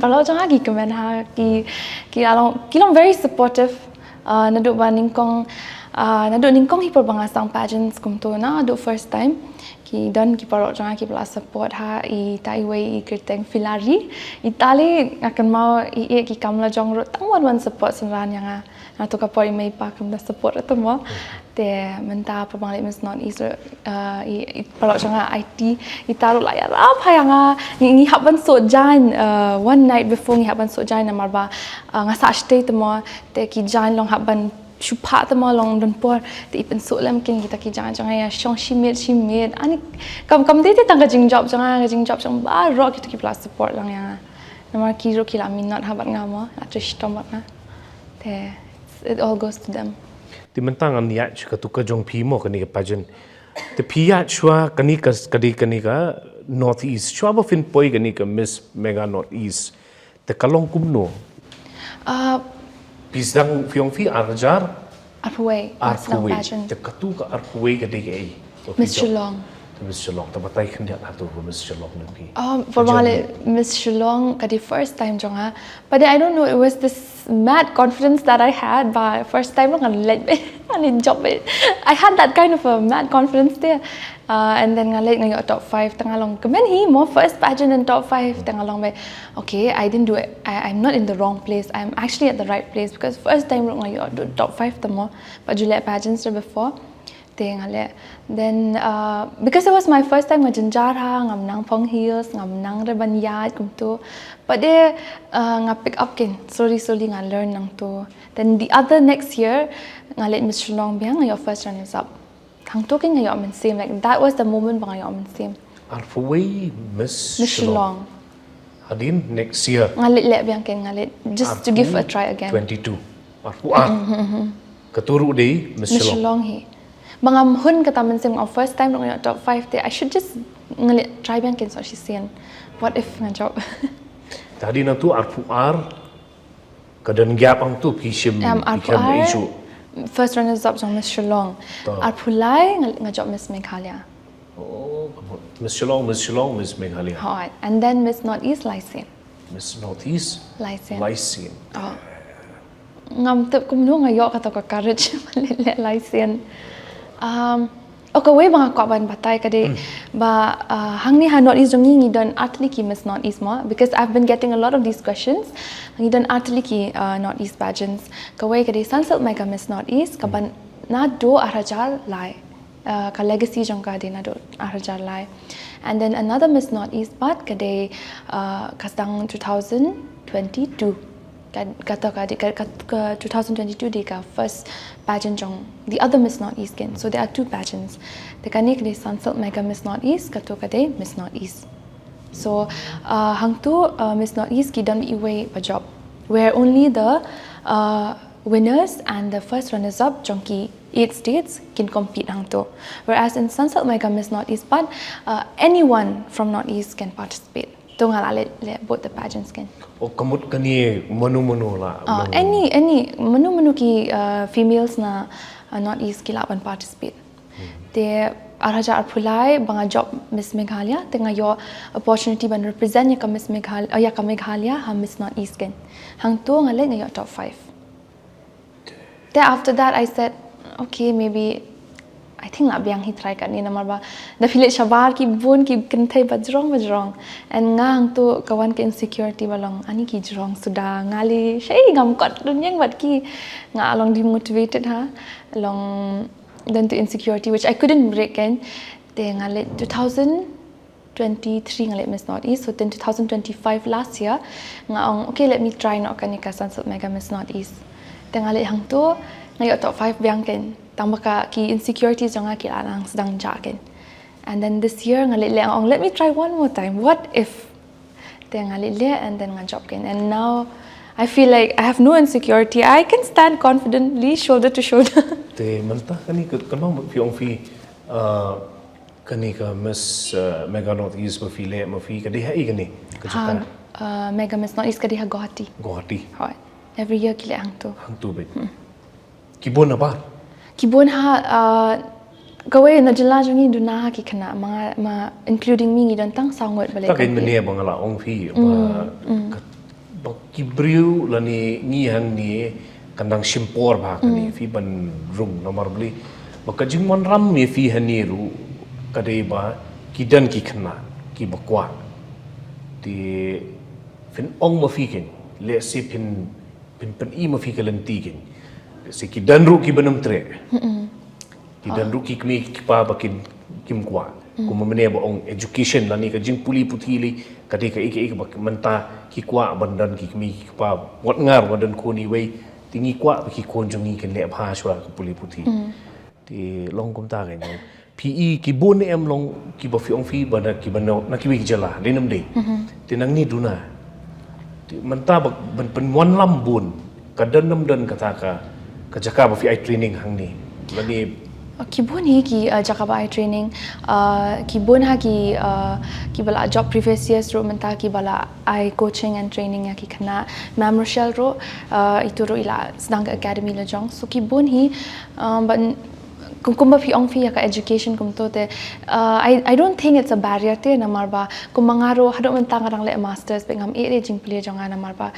Paralok jong nga ki kmen ha, ki, ki long, ki long very supportive. Uh, naduh ba nyngkong, uh, naduh nyngkong hi por ba nga sdang pageants kumto, naduh first time, ki don ki paralok jong nga kiba la support ha, ita iwei i kyrteng Filari. Ita lei nga kynmaw i, i ki kam la jong ruh tang wan wan support synran ïa nga. Naduh ka por i mei i pa kam da support ruh te mo. Te mynta por ba nga leit Miss Northeast ruh, uh, i, i paralok jong nga Aiti, ita ruh la ïarap ha ïa nga. Ngi, ngi hap ban sot jaiñ, uh, one night before ngi hap ban sot jaiñ namar ba, uh, nga sah shatei te mo, te ki jaiñ long hap ban shu phah te mo, long don por. Te i pynsuk lem kein kita ki jaiñ jong nga, ïa shong shi miet shi miet. Ani kam, kam dei te tang ka jingjop jong nga, ka jingjop jong baroh kita kiba la support lang ïa nga. Namar ki ruh ki la minot ha bad nga mo, la trei shitom bad nga. Te it all goes to them. Te mynta ngan ïaid sha katu ka jong phi mo, kane ka pageant. Te phi ïaid shuwa kane ka, ka dei kane ka Northeast. Shuwa ba phin poi kane ka Miss Megha Northeast, te ka long kumno? Uh, phi sdang, phi ong phi ar hajar arphew wei, arphew wei. Te katu ka arphew wei ka dei kaei? Miss Shillong. Te Miss Shillong. Te batai khyndiat hato ka Miss Shillong na phi? Um, por ba nga leit Miss Shillong ka dei first time jong nga. But then I don't know, it was this mad confidence that I had ba first time ruh nga leit beit, nga leit jop beit. I had that kind of a mad confidence there. Uh, and then nga leit nga ïoh top five, te nga long kmen hi mo, first pageant in top five, te nga long beit, okay, I didn't do it. I, I'm not in the wrong place. I'm actually at the right place because first time ruh nga ïoh top five te mo. Pat ju leh pageants ruh before. Te nga leh. Then, uh, because it was my first time, nga jynjar ha, ngam nang phong heels, ngam nang re ban ïaid kumto. But then, uh, nga pick up kein, slowly slowly nga learn nangto. Then the other next year, nga leit Miss Shillong biang, nga ïoh first runners up. Hangto kein nga ïoh mynsiem, like, that was the moment ba nga ïoh mynsiem. Arphew wei Miss Shillong. Hadien next year. Nga leit leh biang kein, nga leit just to give a try again. Twenty-two. Arphew ar. Katu ruh dei Miss Shillong hi. Ba ngam hun kata mynsiem, nga first time ruh nga ïoh top five te, I should just, nga leit try biang kein sa shisien. What if nga jop? Te hadien nangtu arphew ar, ka don gap hangtu phi shim, em, phi arphew ar, first runners up jong Miss Shillong. Arphew lai nga, nga jop Miss Meghalaya. Oh, Miss Shillong, Miss Shillong, Miss Meghalaya. Hooid, and then Miss Northeast lai sien. Miss Northeast lai sien. Lai sien. Oh. Ngam tip kumno nga ïoh kata ka courage ban leit leh lai sien. Um, oh, kawei ba nga kwah ban batai ka dei ba, uh, hangne ha Northeast jong ngi ngi don artylli ki Miss Northeast mo, because I've been getting a lot of these questions. Ngi don artylli ki, uh, Northeast pageants. Kawei ka dei Sunsilk Mega Miss Northeast, kaba naduh ar hajar lai. Uh, ka legacy jong ka dei naduh ar hajar lai. And then another Miss Northeast pat ka dei, uh, ka sdang two thousand twenty-two. Ka, kata ka dei, ka, ka, ka two thousand twenty-two dei ka first pageant jong the other Miss Northeast kein. So there are two pageants. Te kane ka dei Sunsilk Mega Miss Northeast, kato ka dei Miss Northeast. So uh, hangtu uh, Miss Northeast ki don iwei pa jop, where only the uh, winners and the first runners up jong ki eight states kin compete hangtu. Whereas in Sunsilk Mega Miss Northeast pat, uh, anyone from Northeast can participate. To nga la leh, leh both the pageants kan. O ka mut kane mano mano la. Uh, any any mano mano ki uh, females na uh, Northeast ki lah ban participate. Te ar hajar arphew lai ba nga jop Miss Meghalaya, te nga ïoh opportunity ban represent ïa ka Miss Meghalaya, uh, ïa ka Meghalaya ha Miss Northeast kan. Hangtu nga leh nga ïoh top five. Te after that I said, okay, maybe I think lah biang hi try kane namar ba da phi leh shabar ki bun ki kynthei bajrong bajrong. And nga hangtu ka wan ka insecurity ba long ani ki jrong suda, nga leh shai ngam kot dun ïeng bad ki, nga long demotivated ha, long don tu insecurity which I couldn't break kan. Te nga leh two thousand twenty-three nga leh Miss Northeast, so then two thousand twenty-five last year nga ong okay, let me try noh kane ka Sunsilk Mega Miss Northeast. Te nga leh hangtu nga ïoh top five biang kan, tang ba ka ki insecurities jong nga ki la nang sdang jah kan. And then this year nga leh leh nga ong let me try one more time, what if. Te nga leh leh and then nga jop kan, and now I feel like I have no insecurity. I can stand confidently shoulder to shoulder. Te mynta kane ka, ka nong phi ong phi uh, kane ka Miss uh, Mega Northeast ba phi leh ma phi ka dei ha i kane ka jaka. Uh, Mega Miss Northeast ka dei ha Guwahati. Guwahati. Hoi. Every year ki leh hangtu. Hangtu beit. Ki bun na bar. Ki bun ha uh, kawei na jylla jong ngi duna ha ki khynnah ma, ma including me ngi don tang saw ngut ba leh. Ta ka in mane ba nga la ong phi ba ka, ba ki briew lane ngi hangne kan dang shim por ba kane phi ban rung namar balei ba ka jingwan ram ïa phi hangne ruh ka dei ba ki don ki khynnah ki ba kwah. Te phin ong ma phi kan, lehse phin phin pyni ma phi ka lynti kan, lehse ki don ruh ki ban ym treh. Ki don ruh ki kmie ki kpa ba kin, kim kwah. Kumba mynne ba ong education lane ka jingpule puthi lei ka dei kaei kaei ba mynta ki kwah ban don ki kmie ki kpa. Wat ngar ba don khun iwei, te ngi kwah ba ki khun jong ngi kin leh bha shuwa ka pule puthi. Te long kumta kan, phi i ki bun ne em long kiba phi ong phi ba na kiba na, na kiwei ki jylla, dei ne ym dei? Te nangne duna, te mynta ba ban pynwan lam bun, ka don ne ym don kata ka, ka jaka ba phi ai training hangne lane? Uh, ki bun hi ki uh, jaka ba ai training, uh, ki bun ha ki uh, kiba la jop previous years ruh mynta kiba la ai coaching and training ïa ki khynnah. Ma'am Rochelle ruh uh, itu ruh i la sdang ka academy la jong, so ki bun hi. Um, but kum, kumba phi ong phi ïa ka education kumto te, uh, I, I don't think it's a barrier te namar ba kumba nga ruh haduh mynta nga dang leh masters bad ngam ïeh de jingpule jong nga namar ba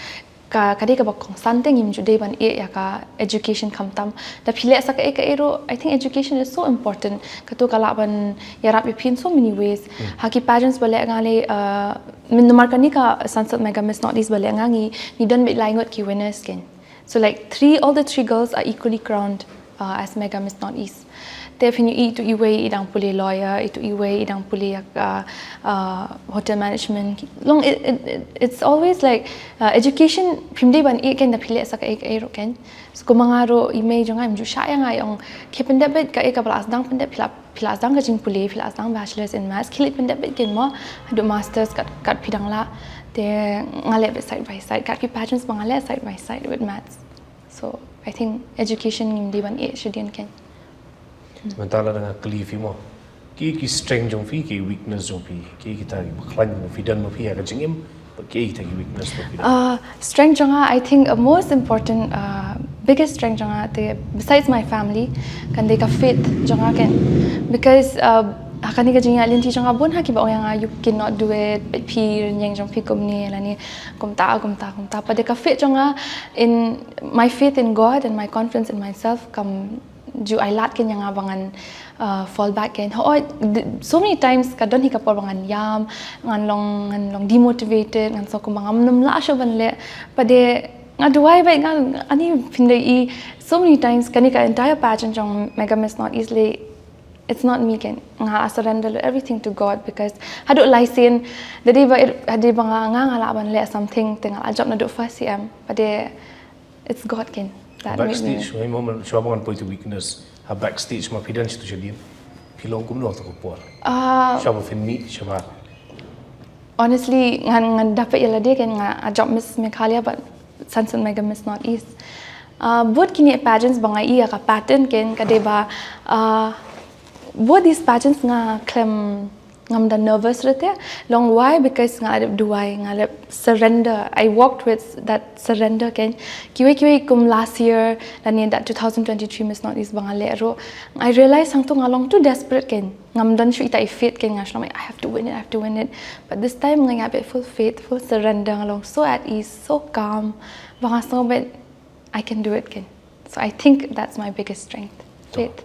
ka, ka dei kaba kongsan te ngim ju dei ban ïeh ïa ka education khamtam. Da phi leh sa kaei kaei ruh, I think education is so important. Kato ka lah ban ïarap ïa phi in so many ways. Ha ki pageants ba leh nga lei, uh, namar kane ka Sunsilk Mega Miss Northeast ba leh nga ngi, ngi don beit lai ngut ki winners kan. So like three, all the three girls are equally crowned uh, as Mega Miss Northeast. Te phin ïohi itu iwei i dang pule lawyer, itu iwei i dang pule ïa ka uh, hotel management. Long it, it, it, it's always like uh, education phim dei ban ïeh kan da phi leh sa kaei kaei ruh kan. So kumba nga ruh i mei jong nga im ju shah ïa nga i ong khie pyndep beit kaei kaba la sdang pyndep, phi la, phi la sdang ka jingpule, phi la sdang bachelors in maths, khie leit pyndep beit kan mo haduh masters kat, kat phi dang lah. Te nga leh beit side by side, kat ki pageants ba nga leh side by side with maths. So I think education ngim dei ban ïeh shadien kan. Mynta la dang kylli phi mo, ki, ki strength jong phi, ki weakness jong phi, ki, kita kiba khlaiñ ba phi don ma phi ha ka jingim, bad ki, kita ki weakness ba phi don? Uh, strength jong nga, I think uh, most important, uh, biggest strength jong nga te besides my family kan dei ka faith jong nga kan, because uh, ha kane ka jingïaid lynti jong nga bun ha kiba ong ïa nga you cannot do it, bad phi rynïeng jong phi kumne lane kumta kumta kumta. Pat dei ka faith jong nga in my faith in God and my confidence in myself kam ju ai lad kan ïa nga ba ngan uh, fall back kan. Hooid, so many times ka don hi ka por ba ngan ïam, ngan long, ngan long demotivated, ngan sngew kumba ngam nym lah shuh ban leh. Pat dei nga duwai beit, nga ani phin dei i, so many times kane ka entire pageant jong Mega Miss Northeast lei, it's not me kan. Nga surrender everything to God because haduh lai sien da dei ba, da dei ba nga, nga lah ban leh something te nga lah jop naduh first C M. Pat dei it's God kan. That made me. Backstage, ha moment, shuwa ba ngan poi to weakness, ha backstage ma phi don shatu shadien, phi long kumno ha kato ka por? Ah, shuwa ba phin mih shabar. Honestly, ngan, ngan da peit ïa lade kein, nga, nga jop Miss Meghalaya, but san sien ma nga Miss Northeast. Uh, bad kine pageants ba nga ïohi ïa ka pattern kein, ka dei ba, uh, bad these pageants nga khlem, ngam da nervous ruh te. Long why? Because nga la dep duwai, nga la dep surrender. I walked with that surrender kein. Kiwei kiwei kum last year, lane that two thousand twenty-three Miss Northeast ba nga leh ruh, I realize hangto nga long too desperate kein. Ngam don shuh ita i faith kein, nga shu long, I have to win it, I have to win it. But this time nga ïa bit full faith, full surrender, nga long so at ease, so calm. Ba nga sngew bit, I can do it kein. So I think that's my biggest strength. Faith.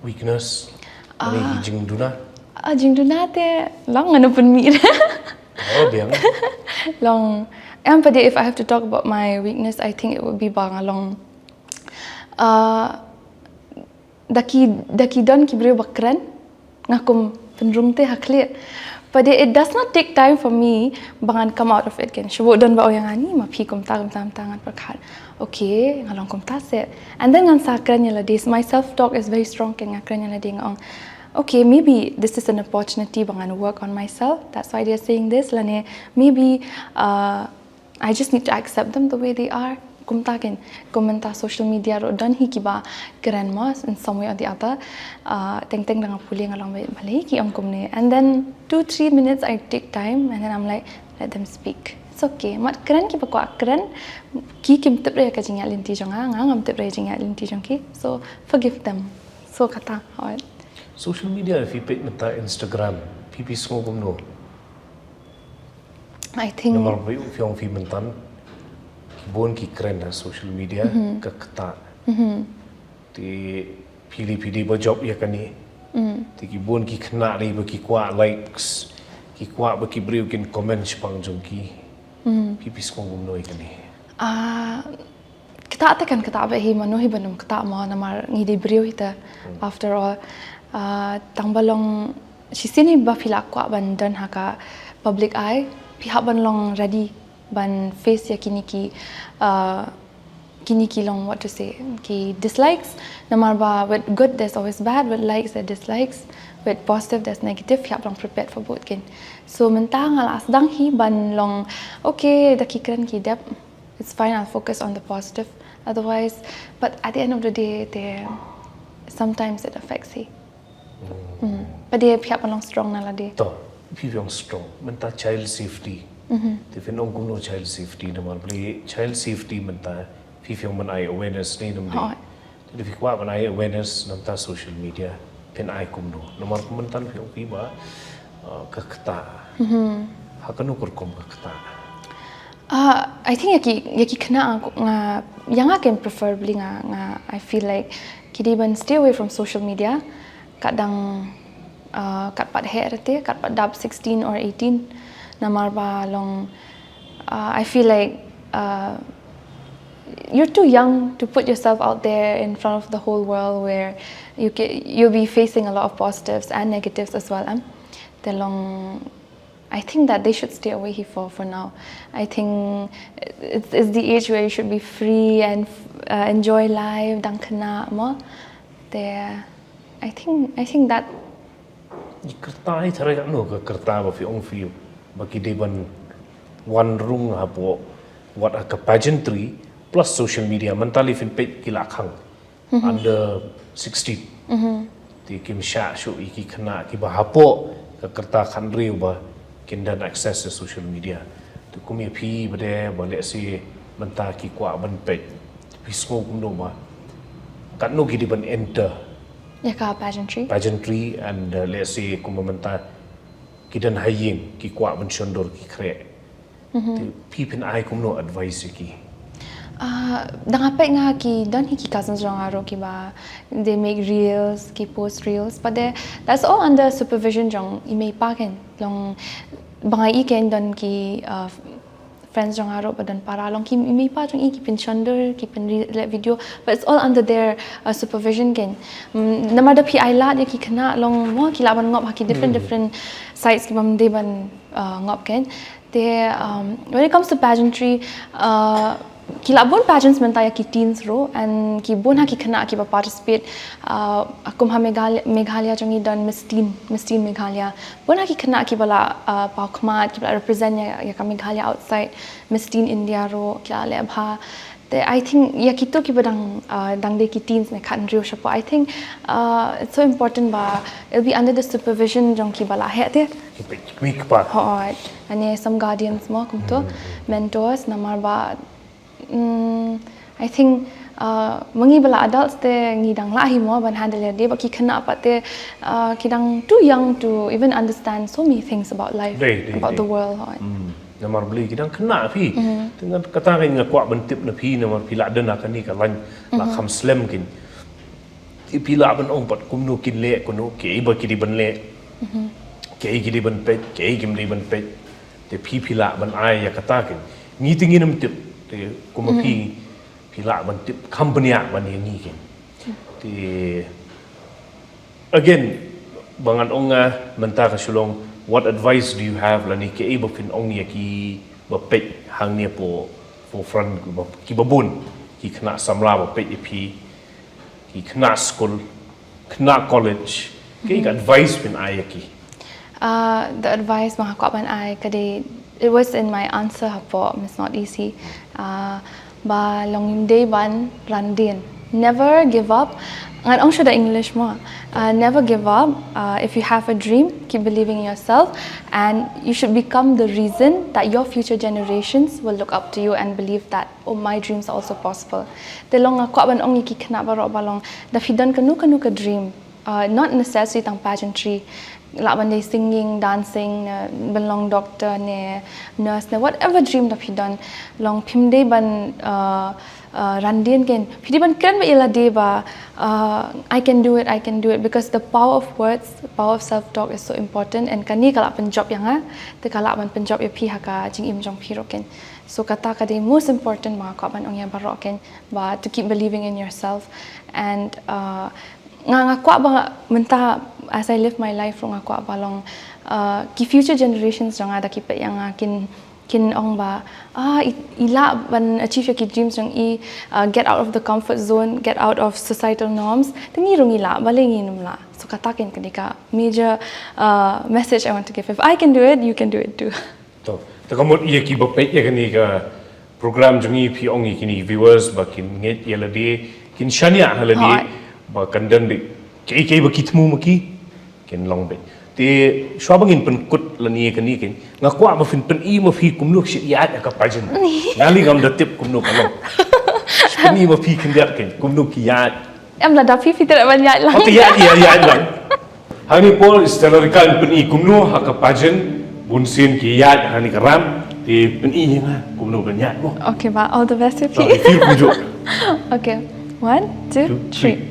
Weakness? Ani ki jingduna? Ah, jingduna te long, ngan pynmih. Oh, biang. Long, em pat de, if I have to talk about my weakness, I think it would be ba nga long, uh, da ki, da ki don ki briew ba kren, nga kum pynrung te ha khlieh. But it, it does not take time for me ba ngan come out of it kein. Shu don ba ong ïa nga, ni ma phi kumta, kumta, kumta, ngan pyrkhat, okay, nga long kumta seh. And then ngan sa kren ïa lade. My self talk is very strong kein, nga kren ïa lade, nga ong, okay, maybe this is an opportunity ba ngan work on myself. That's why they're saying this. Lane maybe, uh, I just need to accept them the way they are. Kumta kein, kum mynta social media ruh don hi kiba kren mo in some way or the other. Uh, teng teng da nga pule nga long, balei ki ong kumne. And then two, three minutes I take time and then I'm like, let them speak. It's okay. Mat kren kiba kwah kren, ki kim tip ruh ïa ka jingïaid lynti jong nga, nga ngam tip ruh ïa jingïaid lynti jong ki. So forgive them. So kata, hooid. Social media, phi peit mynta Instagram, phi, phi sngew kumno? I think Namar ba phi ong phi mynta ki bun ki kren ha social media, ka ktah. Te phi leh, phi dei ba jop ïa kane. Te ki bun ki khynnah dei ba ki kwah likes, ki kwah ba ki briew kin comment shaphang jong ki. Phi, phi sngew kumno ïa kane? Ah, ktah te kan ktah bha hi, mano hi ban ym ktah mo, namar ngi dei briew hi te, after all. Ah, tang ba long shisien hi ba phi la kwah ban don ha ka public eye, phi hap ban long ready ban face ïa kine ki, ah, kine ki long, what to say, ki dislikes. Namar ba with good there's always bad, with likes there's dislikes, with positive there's negative, phi hap long prepared for both kein. So mynta nga la sdang hi ban long, okay, da ki kren ki dep, it's fine, I'll focus on the positive. Otherwise, but at the end of the day, they, sometimes it affects hi. Mm. Pat de phi hap ban long strong na lade. To, phi, phi ong strong. Mynta child safety. Te phin ong kumno child safety, namar ba child safety mynta, phi, phi ong ban ai awareness ne, namar. Hooid. Te phi kwah ban ai awareness namar social media, phin ai kumno? Namar mynta phi ong phi ba, uh, ka ktah. Ha kano ka rukom ka ktah? Uh, I think ïa ki, ïa ki khynnah nga, ïa nga kein preferably nga, nga, I feel like ki dei ban stay away from social media. Kat dang, uh, kat pat heh ruh te, kat pat dap sixteen or eighteen. Namar ba long, uh, I feel like, uh, you're too young to put yourself out there in front of the whole world where you ca-, you'll be facing a lot of positives and negatives as well, em? Te long, I think that they should stay away hi for, for now. I think it's, it's the age where you should be free and, uh, enjoy life, dang khynnah mo. Te, I think, I think that Ki kyrta hi tharai kano ka kyrta ba phi ong phi ba ki dei ban wan rung hapoh wat ha ka pageantry plus social media, mynta lei phin peit ki la khang under sixteen. Te kim shah shuh ïa ki khynnah kiba hapoh ka kyrta khathynriew ba kin don access to social media. Te kum ïa phi ba dei ba lehse mynta ki kwah ban peit, phi sngew kumno ba katno ki dei ban enter ïa ka pageantry. Pageantry and, uh, lehse kumba mynta ki don ha ïing ki kwah ban shon dur ki khreh. Te phi phin ai kumno advice ïa ki? Uh, da nga peit nga ki don hi ki cousins jong nga ruh kiba they make reels, ki post reels, but they, that's all under supervision jong i mei i pa kein. Long ba nga ïohi kein don ki, uh, friends jong nga ruh ba don para, long ki, i mei i pa jong i ki pynshon dur, ki pynleh video, but it's all under their, uh, supervision kein. Mm, namar da phi ai lad ïa ki khynnah long mo ki lah ban ngop ha ki different, different sites ki bym dei ban, uh, ngop kein. Te, um, when it comes to pageantry, uh, Ki la bun pageants mynta ïa ki teens ruh, and ki bun ha ki khynnah kiba participate, uh, kum ha Meghalaya, Meghalaya jong ngi don Miss Teen, Miss Teen Meghalaya. Bun ha ki khynnah kiba la, uh, paw khmat, kiba la represent ïa, ïa ka Meghalaya outside, Miss Teen India ruh ki la leh bha. Te I think ïa kito kiba dang, uh, dang dei ki teens ne khathynriew shapoh, I think, uh, it's so important ba it'll be under the supervision jong kiba la heh te. Ki peit ki kpa. Hooid. Ane some guardians mo kumto, mentors, namar ba, mm, I think, uh, ma ngi ba la adults te ngi dang lah hi mo ban handle ïa de, ba ki khynnah pat te, uh, ki dang too young to even understand so many things about life, about the world. Hooid. Namar balei ki dang khynnah phi. Te ngan kata ngan nga kwah ban tip na phi namar phi la don ha kane ka line la kham slem kin. Te phi lah ban ong pat kumno kin leh, kumno kiei ba ki dei ban leh. Kiei ki dei ban peit, kiei kim dei ban peit. Te phi phi lah ban ai ïa kata kin. Ngi te ngin ym tip. Te kum ma phi phi lah ban tip kham bniah ban ïa ngi kin. Te again, ba ngan ong nga mynta ka shu long, what advice do you have lane kiei ba phin ong ïa kiba peit hangne hapoh forefront kiba, kiba bun, ki khynnah samla ba peit ïa phi, ki khynnah skul, khynnah college, kiei ka advice phin ai ïa ki? Uh, the advice ba nga kwah ban ai ka dei, it was in my answer hapoh Miss North East. Uh, ba long ym dei ban ran dien. Never give up. Ngan ong shuh da English mo. Uh, never give up. Uh, if you have a dream, keep believing in yourself, and you should become the reason that your future generations will look up to you and believe that, oh, my dreams are also possible. Te long nga kwah ban ong ïa ki khynnah baroh ba long, da phi don kano kano ka dream, uh, not necessarily tang pageantry, lah ban dei singing, dancing, ne ban long doctor ne nurse ne whatever dream da phi don, long phim dei ban, uh, uh, ran dien kin, phi dei ban kren bad ïa lade ba, uh, I can do it, I can do it, because the power of words, power of self talk is so important, and kane ka lah pynjop ïa nga, te ka lah ban pynjop ïa phi ha ka jingim jong phi ruh kin. So kata ka dei most important ba nga kwah ban ong ïa baroh kin, ba to keep believing in yourself, and, uh, nga, nga kwah ba mynta as I live my life ruh nga kwah ba long, uh, ki future generations jong nga da ki peit ïa nga kin, kin ong ba, ah, i, i lah ban achieve ïa ki dreams jong i, uh, get out of the comfort zone, get out of societal norms. Te ngi ruh ngi lah, balei ngin ym lah? So kata kin ka dei ka major, uh, message I want to give. If I can do it, you can do it too. To, te ka mut ïa kiba peit ïa kane ka program jong ngi, phi ong ïa kine viewers ba kin ngeit ïa lade, kin shaniah ha lade, ba kan don beit kiei kiei ba ki thmu ma ki, kin long beit. Te shuwa ba ngin pynkut lane ïa kane kin, nga kwah ba phin pyni ma phi kumno ka shait ïaid ha ka pageant. Nga lei ngam da tip kumno ka long. Pyni ma phi khyndiat kin kumno ki ïaid. Em, lada phi phi tyrek ban ïaid lang. Oh, te ïaid, ïaid, ïaid lang. Hangne por Stella Rika in pyni kumno ha ka pageant, bun sien ki ïaid hangne ka ram, te pyni ïa nga kumno ban ïaid mo. Okay, ba, all the best, phi. Okay, feel kumjuh. Okay, one, two, three.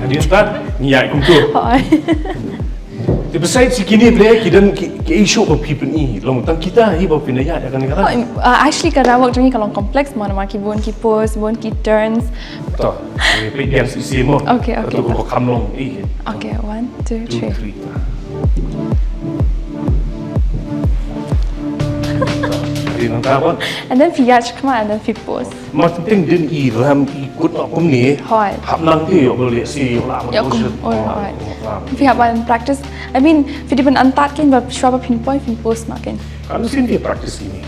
Hadien pat ngi ïaid kumto. Te besides kine, ble ki don ki, ki issue ba phi pyni, long tang kita hi ba phi na ïaid ïa kane ka ram? Oh, actually ka ram work jong ngi ka long complex mo, namar ki bun ki pose, bun ki turns. To, peit biang shisien mo. Okay, okay. To ko kham long. Okay, one, two, three. And then phi ïaid shakhmat and then phi pose. Ma teng teng dei i ram i kut kumne. Hooid. Hap nang te ïoh leh si ïoh lah. Ïoh kum, hooid, hooid. Phi hap ban practice. I mean, phi dei ban antad kein ba shuwa ba phin poi phin pose noh kein. Katno sien phi practice kine?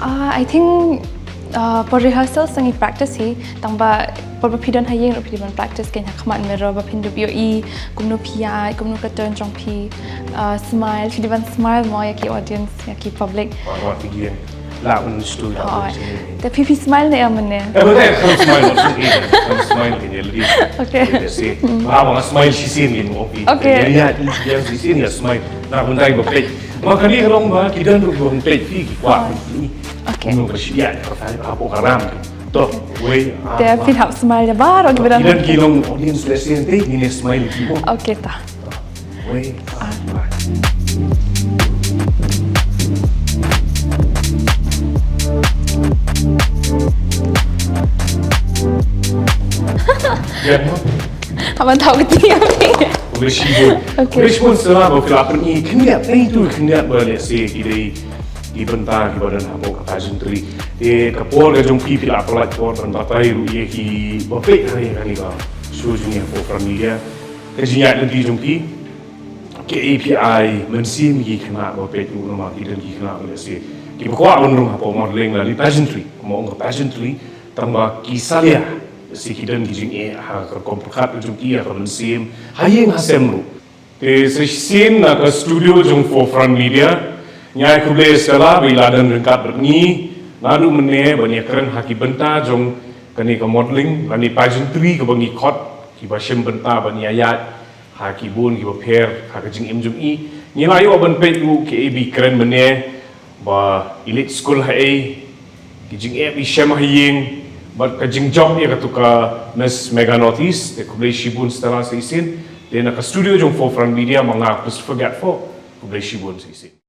Ah, I think, ah, por rehearsal sa ngi practice hi, tang ba por ba phi don ha ïing ruh phi dei ban practice kein ha khmat mirror ba phin dup ïohi kumno phi ïaid, kumno ka turn jong phi, ah, smile, phi dei ban smile mo ïa ki audience, ïa ki public. Lah ban stu. Te phi phi smile ne em ne? Eh, ba dei, kham smile, kham smile, kham smile ke dia lebih. Okay. Ba nga smile shisien ni mo. Okay. Ya, ya, ya shisien ya smile. Na pun tai ba peit. Ma kane ka long ba ki don ruh ba peit phi ki kwah. Okay. Kumno ba shait ïaid ka ram. To, wei. Te phi hap smile ïa baroh ki ba don. Ki don ki long audience leh shisien te ngin smile ki mo. Okay ta. Wei. Ya mo. Ban thaw ka ti. Khublei shibun. Khublei shibun Stella ba phi la pyni khyndiat, tang ïa tu khyndiat ba lehse ki dei ki bynta kiba don hapoh ka pageantry. Te ka por ka jong phi, phi la pynlait por ban batai ruh ïa kiba peit ha kane ka show jong ngi hapoh Frontier Media. Ka jingïaid lynti jong phi, kaei phi ai mynsiem ïa ki khynnah ba peit ruh, namar ki don ki khynnah ba lehse kiba kwah ban rung hapoh modeling lane pageantry. Mo ong ka pageantry tang ba ki salia, lehse ki don ki jingeh ha ka rukom pyrkhat ka jong ki, ha ka mynsiem, ha ïing ha sem ruh. Te sa shisien na ka studio jong Forefront Media, nga ai khublei Stella ba i la don ryngkat bad ngi naduh mynne ban ïakren ha ki bynta jong kane ka modeling lane pageantry kaba ngi khot, kiba shim bynta ban ïaid ha ki bun kiba pher ha ka jingim jong i. Ngi la ïoh ban peit ruh kaei ba i kren mynne, ba i leit skul haei, ki jingeh ba i shem ha ïing, bad ka jingjop ïa katu ka Miss Mega Northeast. Te khublei shibun Stella sa shisien. Te na ka studio jong Forefront Media, ma nga Christopher Gatfo. Khublei shibun sa shisien.